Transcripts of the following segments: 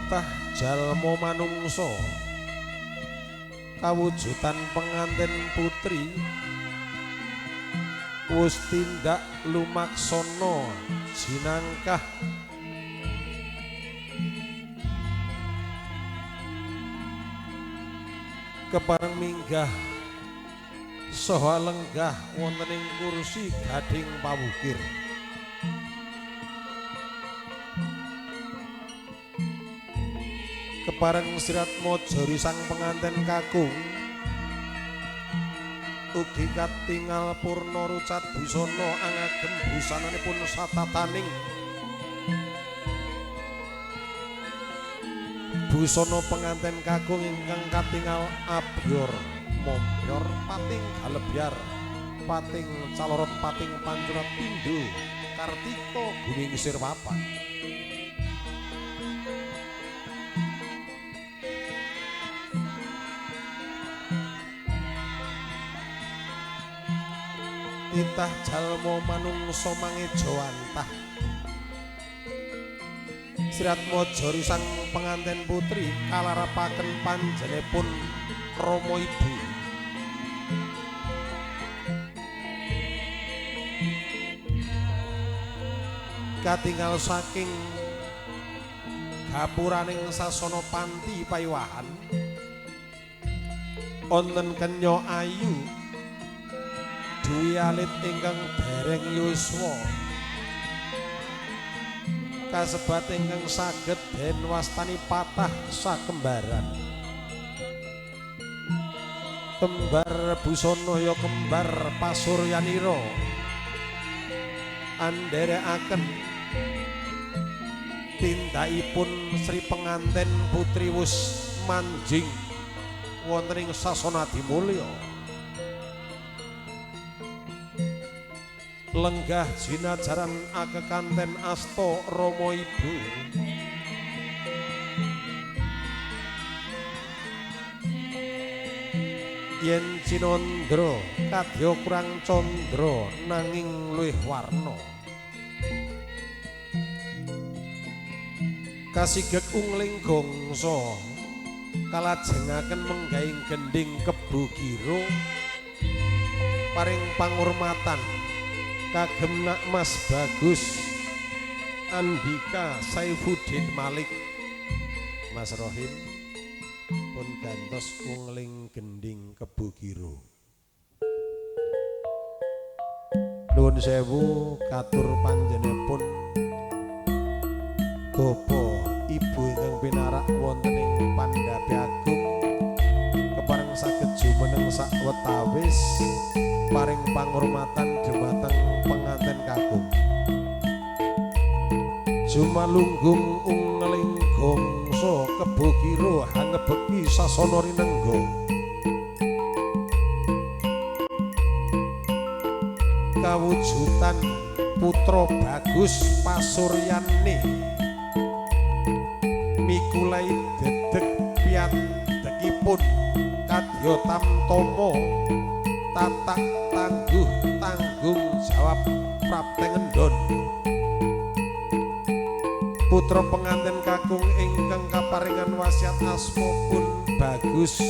Titah jalma manungsa kawujudan pengantin putri wus tindak lumaksana jinangkah kepareng minggah saha lenggah wonten ing kursi gading pawukir. Kepareng sirat mojori sang pengantin kakung ugi katingal purna rucat busana angagem busananipun satataning busana pengantin kakung ingkang katingal abyor mombyor pating galebyar pating calorot pating pancurat pindho kartika guningsir papan. Titah jalma manungsa mangejawantah sirat mojori sang pengantin putri kalarapaken panjenenganipun rama ibu. Katingal saking gapuraning sasana panti paiwahan wonten kenya ayu dwi alit ingkang dereng yuswa kasebat ingkang saged den wastani patah sakembaran. Kembar busana ya kembar pasuryanira anderekaken tindakipun Sri Pengantin Putri wus manjing wonten ing sasana adimulya. Lenggah jinajaran akekanten asta rama ibu. Yen cinandra kadya kurang candra nanging luwih warna. Kasigek ungling gongso kalajengaken menggahing gendhing Kebo Giro paring pangurmatan kagem Nak Mas Bagus Andika Saifuddin Malik. Mas Rohim pun gantos ungling gendhing Kebo Giro. Nuwun sewu katur panjenenganipun Bapak Ibu ingkang pinarak wonten ing Pandhapi Agung kepareng saged jumeneng sawetawis paring pangurmatan dumateng pengantin kakung. Jumalunggung ungling gongso Kebo Giro hangebeki sasana rinengga. Kawujudan putra bagus pasuryane mikulai dedeg piyandekipun kadya tamtama tatak tangguh tanggung jawab prapteng endon. Putra pengantin kakung ingkang kaparingan wasiat asma pun Bagus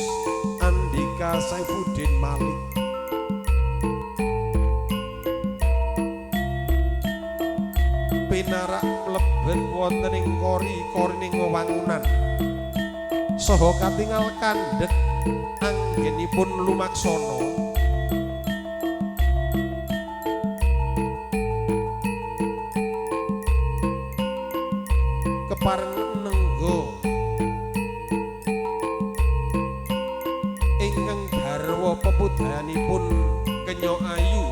Andika Saifuddin Malik. Pinarak mlebet wonten ing kori-korining wewangunan saha katingal kandhek anggenipun lumaksana. Kepareng nengga ingkang garwa pepudanipun Kenya Ayu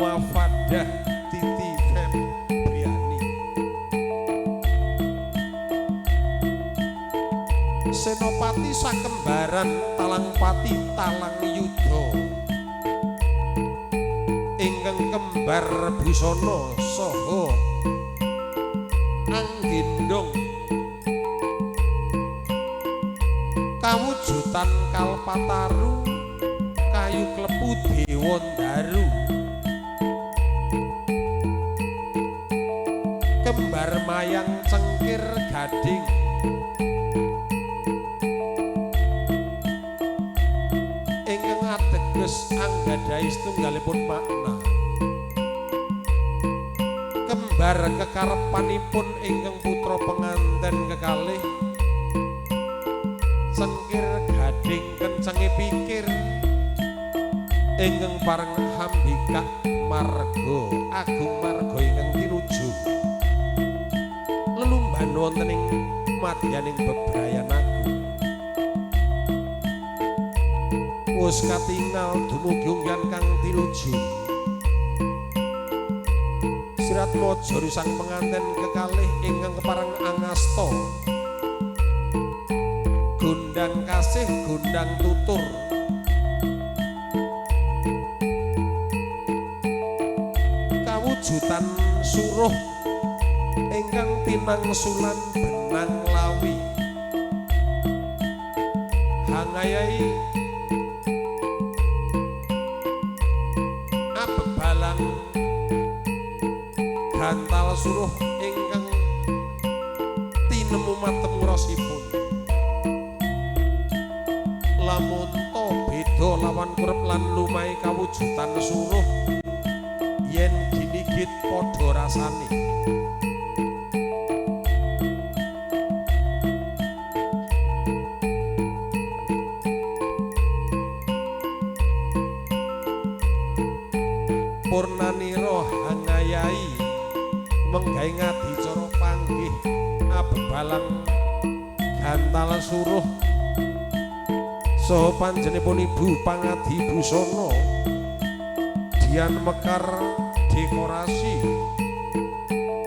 Mafadah Titi Febriani. Senopati sakembaran Talangpati Talang Yuda ingkang kembar busana saha anggendong kawujudan kalpataru kayu klepu dewa ndaru. Kembar Kembar mayang cengkir gading ingkang ateges anggadhahi setunggalipun makna. Kembar kekarepanipun ingkang putra penganten kekalih, cengkir gading kencenge pikir ingkang pareng hambikak marga agung marga ingkang tinuju lelumban wonten ing madyaning bebrayan agung. Wus katingal dumugi unggahan kang tinuju. Siratmaja sang penganten kekalih ingkang kepareng angasta gondang kasih gondang tutur kawujudan suruh ingkang tinangsulan benang lawi hangayai abebalang gantal suruh ingkang tinemu matemu rosipun. Lamun to beda lawan kurep lan lumahe kawujudan suruh yen ginigit padha rasane. Purnanira hangayai menggawe ngadicara panggih abebalang gantal suruh saha panjenenganipun ibu pangadi busana dian mekar dekorasi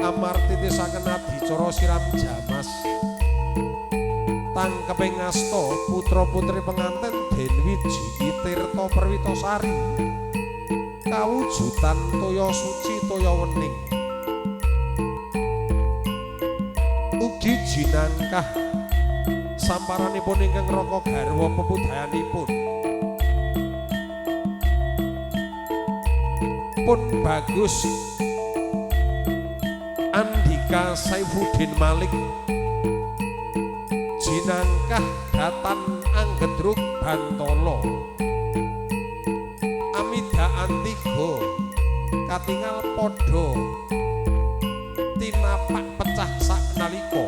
amarti titisaken adicara siram jamas tangkeping ngasta putra putri penganten Den Wiji Tirta Perwitasari kawujudan toya suci toya wening ugi jinangkah samparanipun ingkang raka garwa pepudayanipun pun bagus Andika Saifuddin Malik jinangkah datan anggedruk Bantala Amida Antiga katingal padha tinapak pecah saknalika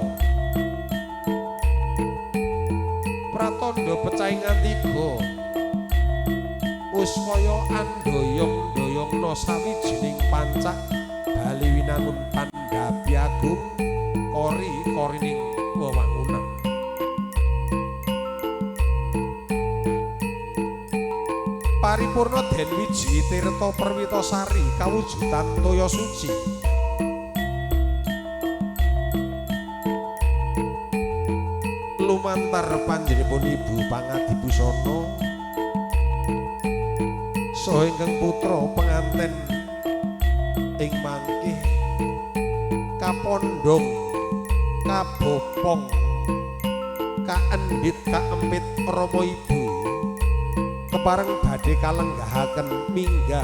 pratandha pecahing Antiga wis kaya andoyong-doyongna sawijining pancak bali winangun pandhapi agung kori-korining wewangunan. Paripurna Den Wiji Tirta Perwitasari kawujudan toya suci lumantar panjenenganipun ibu pangadi busana saha ingkang putra penganten ing mangkih kapondhong kabopong kaendhit kaempit rama ibu kepareng badhe kalenggahaken minggah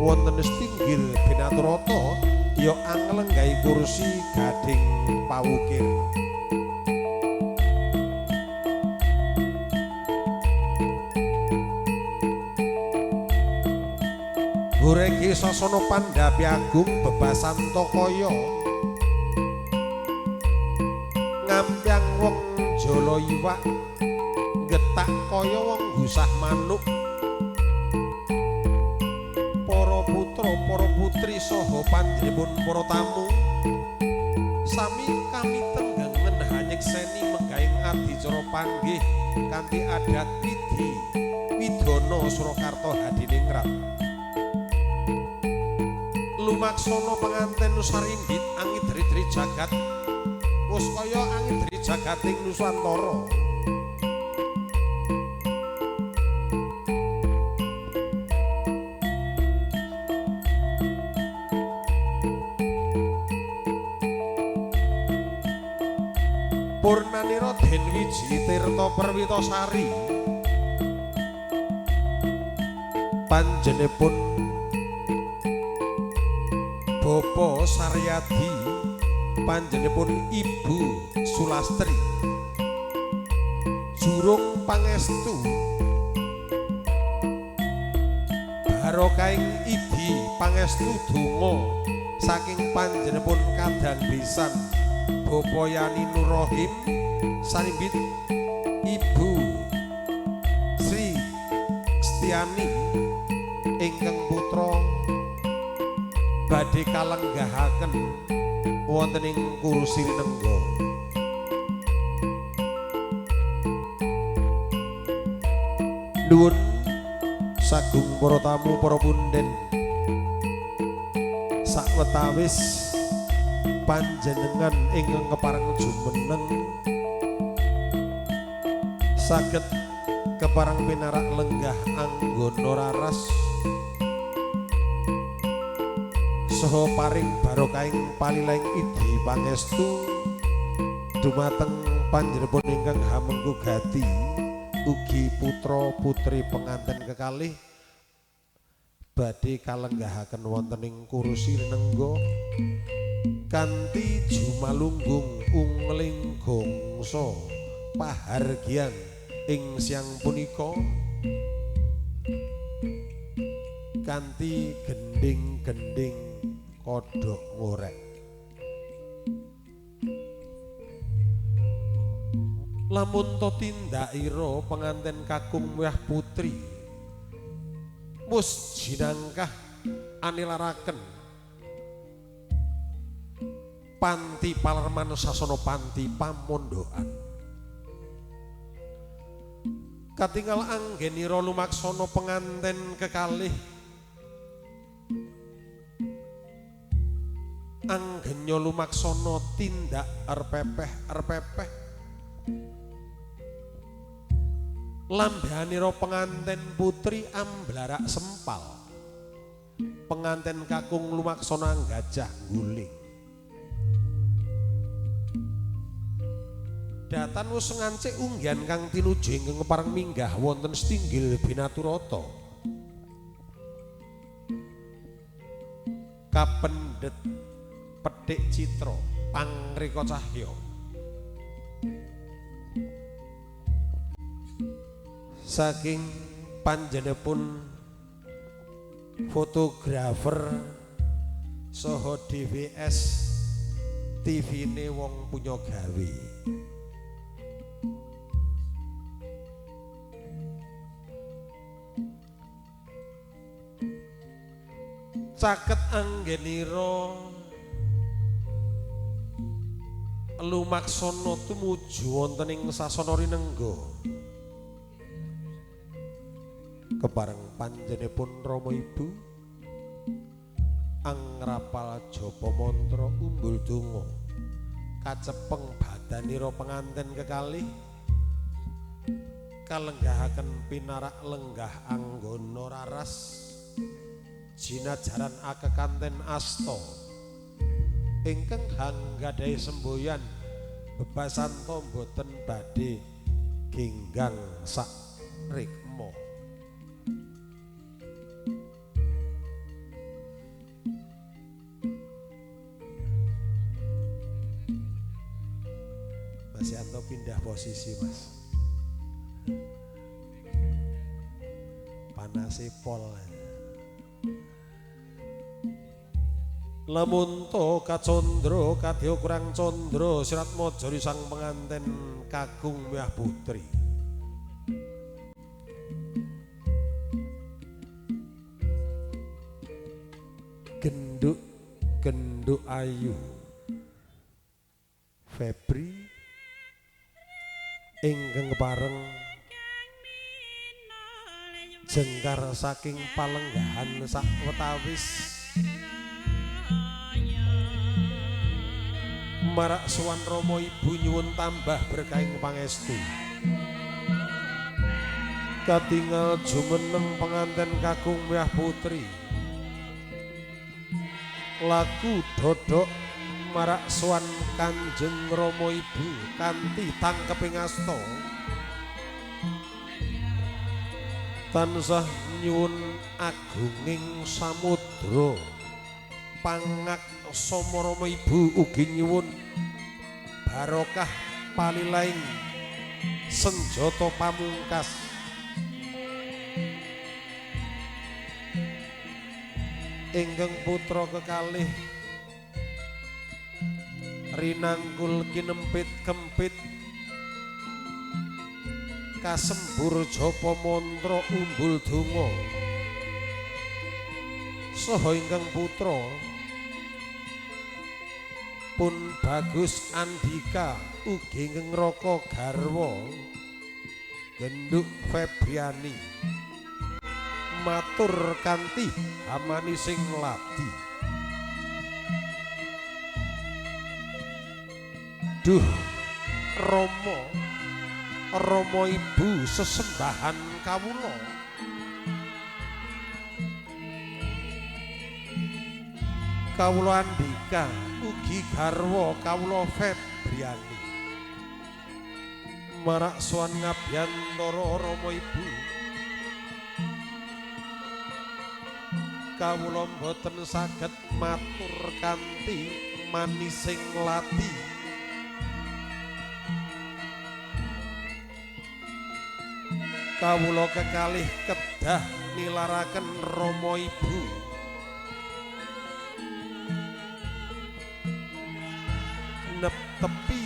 wonten setinggil Binaturata ya anglenggahi kursi gading pawukir. Huregi sasana pandhapi agung bebasan tokaya ngambyang wong jala iwak getak kaya wong gusah manuk. Para putra para putri saha panjenengan para tamu sami kami tenggengen hanyekseni menggaing adicara panggih kanthi adat widhi widana Surakarta Hadiningrat. Lumaksana penganten sarindit angidri-dri jagat wis kaya angidri jagating Nusantara. Purnanira Den Wiji Tirta Perwitasari panjenenganipun Bapak Saryadi panjenenganipun Ibu Sulastri jurung pangestu barokahing idi pangestu donga saking panjenenganipun kadang besan Bapak Yani Nurrohim sarimbit Ibu Sri Setiani ingkang putra badhe kalenggahaken wonten ing kursi rinengga. Nuwun sagung para tamu para punden sakwetawis panjenengan ingkang kepareng jumeneng saged kepareng pinarak lenggah anggana raras saha paring barokahing palilahing idi pangestu dumateng panjenengan ingkang hamengku gati ugi putra putri penganten kekalih badhe kalenggahaken wonten ing kursi rinengga kanthi jumalunggung ungling gongso pahargyan ing siang punika kanthi gending-gending kodhok ngorek. Lamun to tindakira penganten kakung wah putri mus jinangkah anilaraken panti palerman sasana panti pamondokan. Katingal anggenira lumaksana penganten kekalih anggenya lumaksana tindak erpepeh-erpepeh lambanira penganten putri amblarak sempal penganten kakung lumaksana gajah guling. Datan wis ngancik unggihan kang tinuju ingkang kepareng minggah wonten setinggil binaturata kapendhet petik citra pangrika cahya saking panjenenganipun fotografer saha DVS TV-ne wong punya gawe. Caket anggenira lumaksana tumuju wonten ing sasana rinengga kepareng panjenenganipun Rama Ibu angrapal japa mantra umbul donga kacepeng badanira penganten kekalih kalenggahaken pinarak lenggah anggana raras jinajaran akekanten asta ingkang hanggadhahi semboyan bebasanta boten badhe genggang sak rikma. Mas Yanto pindah posisi, Mas. Panase pol. Lamun to kacandra kadya kurang candra sirat majari sang penganten kakung miah putri. Genduk genduk ayu Febri ingkang kepareng jengkar saking palenggahan sakwetawis marak sowan Rama Ibu nyuwun tambah berkahing pangestu. Katingal jumeneng penganten kakung miah putri laku dodok marak sowan Kanjeng Rama Ibu kanthi tangkeping asta tansah nyuwun agunging samudra pangak Rama Rama Ibu ugi nyuwun barokah palilaing senjata pamungkas. Ingkang putra kekalih rinangkul kinempit kempit kasembur japa mantra umbul donga saha ingkang putra pun Bagus Andika ugi ingkang raka garwa Genduk Febriani matur kanthi hamanising ladi. Duh Rama Rama Ibu sesembahan kawula kawula Andika ugi garwa kawula Febriani marak sowan ngabiyantara Rama Ibu kawula mboten saged matur kanthi manising lati. Kawula kekalih kedah nilaraken Rama Ibu neptepi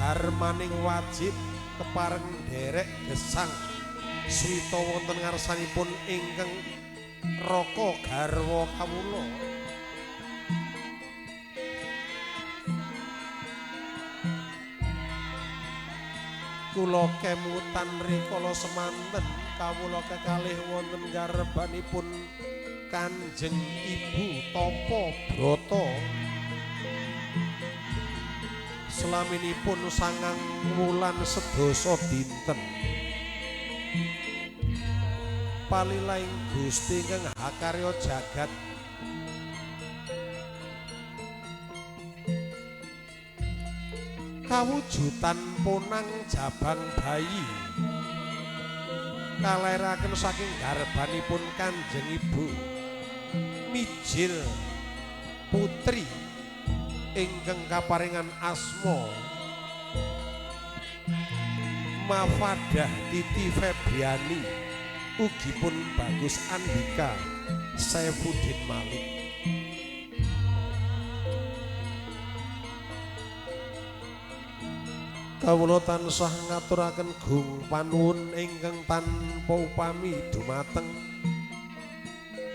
dharmaning wajib kepareng nderek gesang suwita wonten ngarsanipun ingkang raka garwa kawula. Kula kemutan rikala semanten kawula kekalih wonten garbanipun Kanjeng Ibu Tapa Brata selaminipun 9 wulan sedasa dinten. Palilaing Gusti ingkang hakarya jagat kawujudan ponang jabang bayi kalairaken saking garbanipun Kanjeng Ibu mijil putri ingkang kaparingan asma Mafadah Titi Febriani ugi pun Bagus Andika Saifuddin Malik. Kawula tansah ngaturaken gung panuwun ingkang tanpa upami dumateng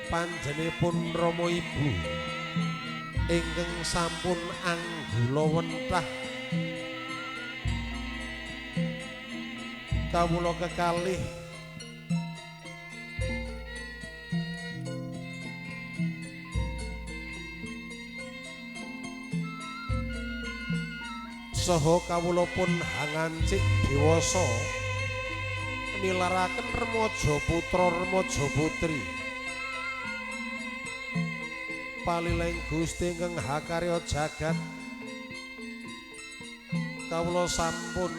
panjenenganipun Rama Ibu ingkang sampun anggula wentah kawula kekalih saha kawula pun hangancik dewasa nilaraken remaja putra remaja putri palilaing Gusti ingkang hakarya jagat kawula sampun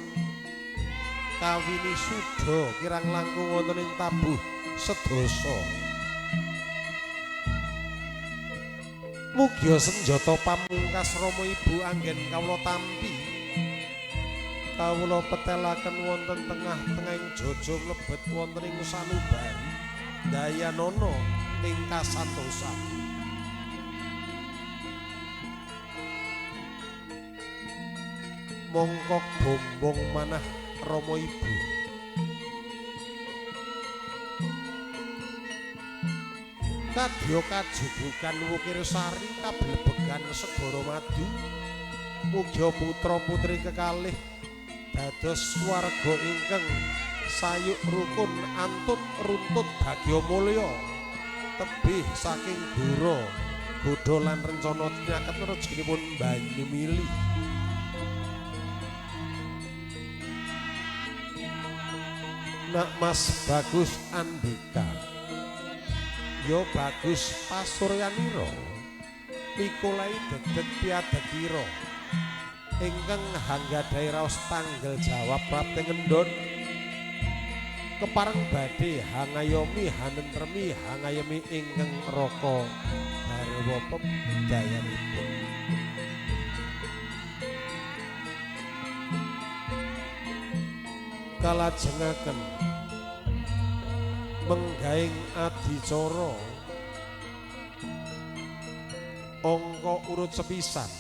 kawini suda kirang langkung wonten ing tabuh sedasa. Mugia senjata pamungkas Rama Ibu anggen kawula tampi kawula petelaken wonten tengah-tengahing jojo mlebet wonten ing sanubari dayanana ing kasantosan. Mongkok bombong manah Rama Ibu kadya kajubukan wukir sari kablebegan segara madu mugia putra putri kekalih dados swarga ingkang sayuk rukun antut runtut bagya mulya tebih saking gura godha lan rencana nyaket rejekinipun banyu mili. Nak Mas Bagus Andika yo Bagus Pasuryanira Nikolai dedeg piadekira ingkang hanggadhahi raos tanggel jawab prapte ngendhon kepareng badhe hangayomi hanentremi hangayemi ingkang raka garwa pedayanipun. Kalajengaken menggaing adicara angka urut sepisan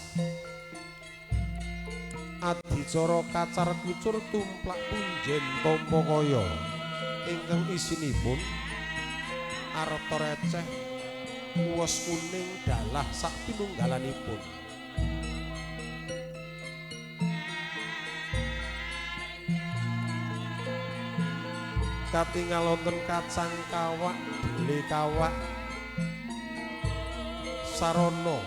adicara kacar kucur tumplak punjen tampa kaya ingkang isinipun arta receh uwes kuning dalah sak pinunggalanipun. Katingal wonten kacang kawak, dele kawak, sarana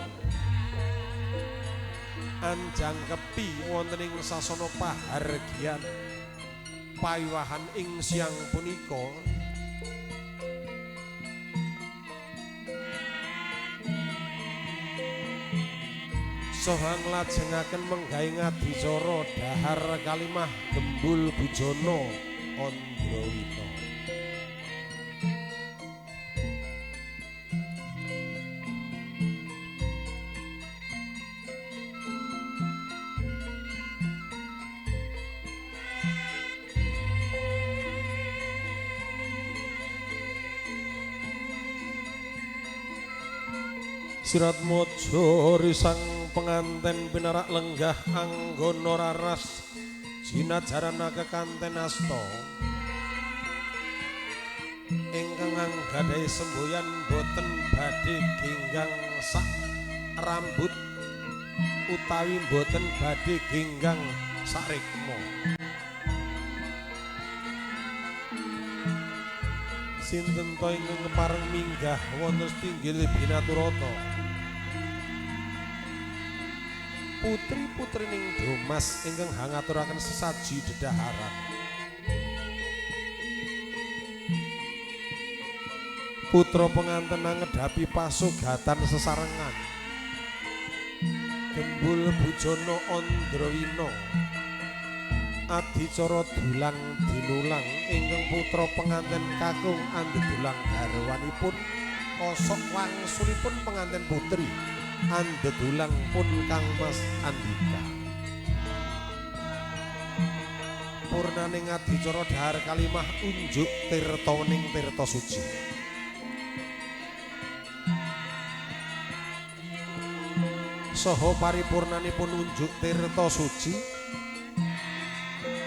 anjang kepi wonten ing sasana pahargyan pawiwahan ing siang punika. Soha nglajengaken menggaing adicara dahar kalimah gembul bujana Andrawina. Sirat mojo risang penganten pinarak lenggah anggana raras jinajarana kekanten asta ingkang anggadhahi semboyan boten badhe genggang sak rambut utawi boten badhe genggang sak rikma. Sinten to ingkang kepareng minggah wonten tinggil binaturata putri-putrining Domas ingkang hangaturaken sesaji dedaharan. Putra penganten angedhapi pasugatan sesarengan gembul bujana Andrawina adicara dulang dinulang ingkang putra penganten kakung andedulang garwanipun kosok wangsulipun penganten putri andedulang pun Kang Mas Andika. Purnaning adicara dhahar kalimah unjuk tirta wening tirta suci. Saha paripurnanipun unjuk tirta suci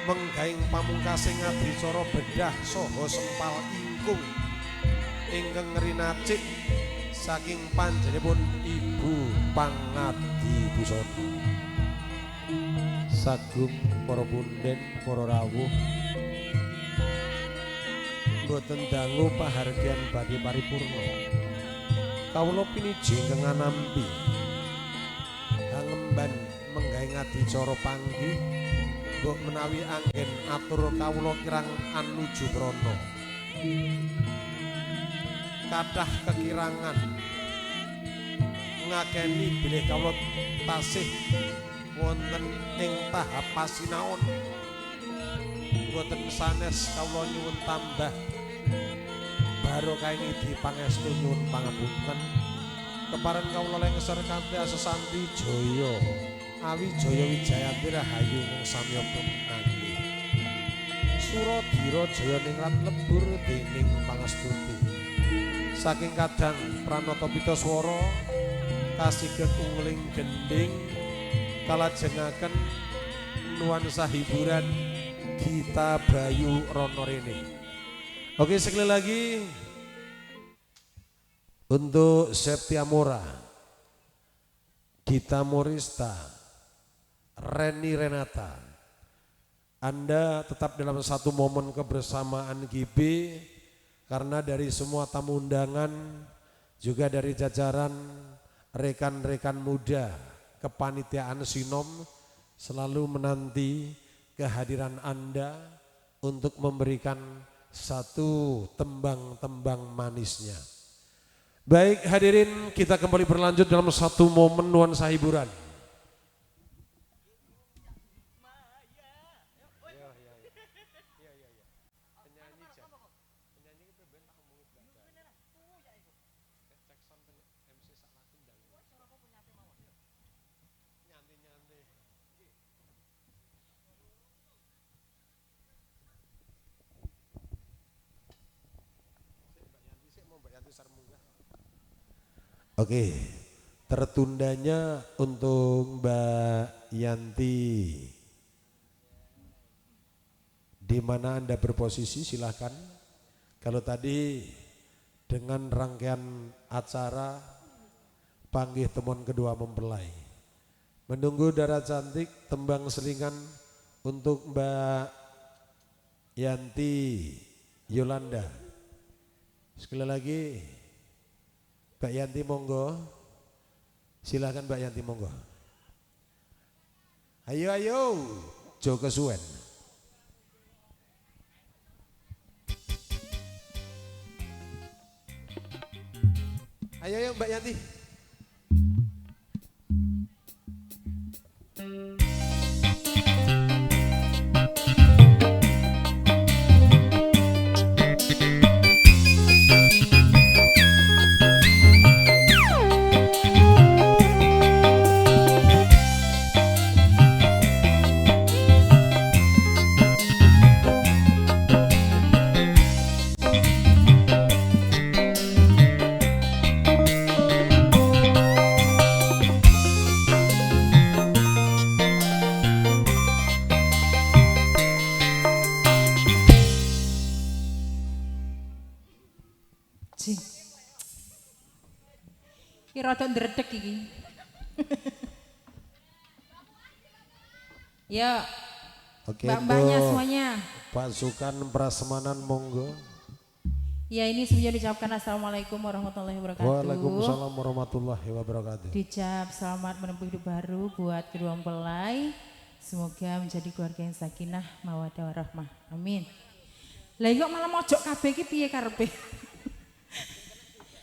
menggaing pamungkasing adicara bedah saha sempal ingkung ingkang rinacik saking panjenenganipun Ibu Pangadi Busana. Sagung para punden para rawuh boten dangu pahargyan badhe paripurna. Kawula piniji ingkang anampi hangemban menggaing adicara panggih mbok menawi anggen atur kawula kirang anuju prana. Kathah kekirangan ngakeni bilih kawula tasih wonten ing tahap pasinaon. Boten sanes kawula nyuwun tambah barokah niki pangestu nyuwun pangapunten. Kepareng kawula lengser kanthi asesanti jaya awi jaya wijayanti rahayu mung samya pemenangi. Suradira jaya ningrat lebur dening pangestuti. Saking kadang pranata pita swara kasiget ungling gending kalajengaken nuansa hiburan Gita Bayu Rono Rene. Oke, sekali lagi untuk Septia Mora, Gita Morista, Reni Renata, Anda tetap dalam satu momen kebersamaan GB karena dari semua tamu undangan juga dari jajaran rekan-rekan muda kepanitiaan Sinom selalu menanti kehadiran Anda untuk memberikan satu tembang-tembang manisnya. Baik hadirin, kita kembali berlanjut dalam satu momen nuansa hiburan. Oke, tertundanya untuk Mbak Yanti. Di mana Anda berposisi silahkan. Kalau tadi dengan rangkaian acara panggih temuan kedua mempelai. Menunggu darah cantik tembang selingan untuk Mbak Yanti Yolanda. Sekali lagi Mbak Yanti monggo. Silahkan Mbak Yanti monggo. Ayo ayo, jo kesuwen. Ayo ayo Mbak Yanti. Iki rada ndredeg iki. Ya. Oke, mbak-mbaknya semuanya. Pasukan prasmanan monggo. Ya, ini sebelumnya diucapkan assalamualaikum warahmatullahi wabarakatuh. Waalaikumsalam warahmatullahi wabarakatuh. Diucap selamat menempuh hidup baru buat kedua mempelai. Semoga menjadi keluarga yang sakinah, mawaddah warahmah. Amin. Lah kok malah mojok kabeh iki piye karepe?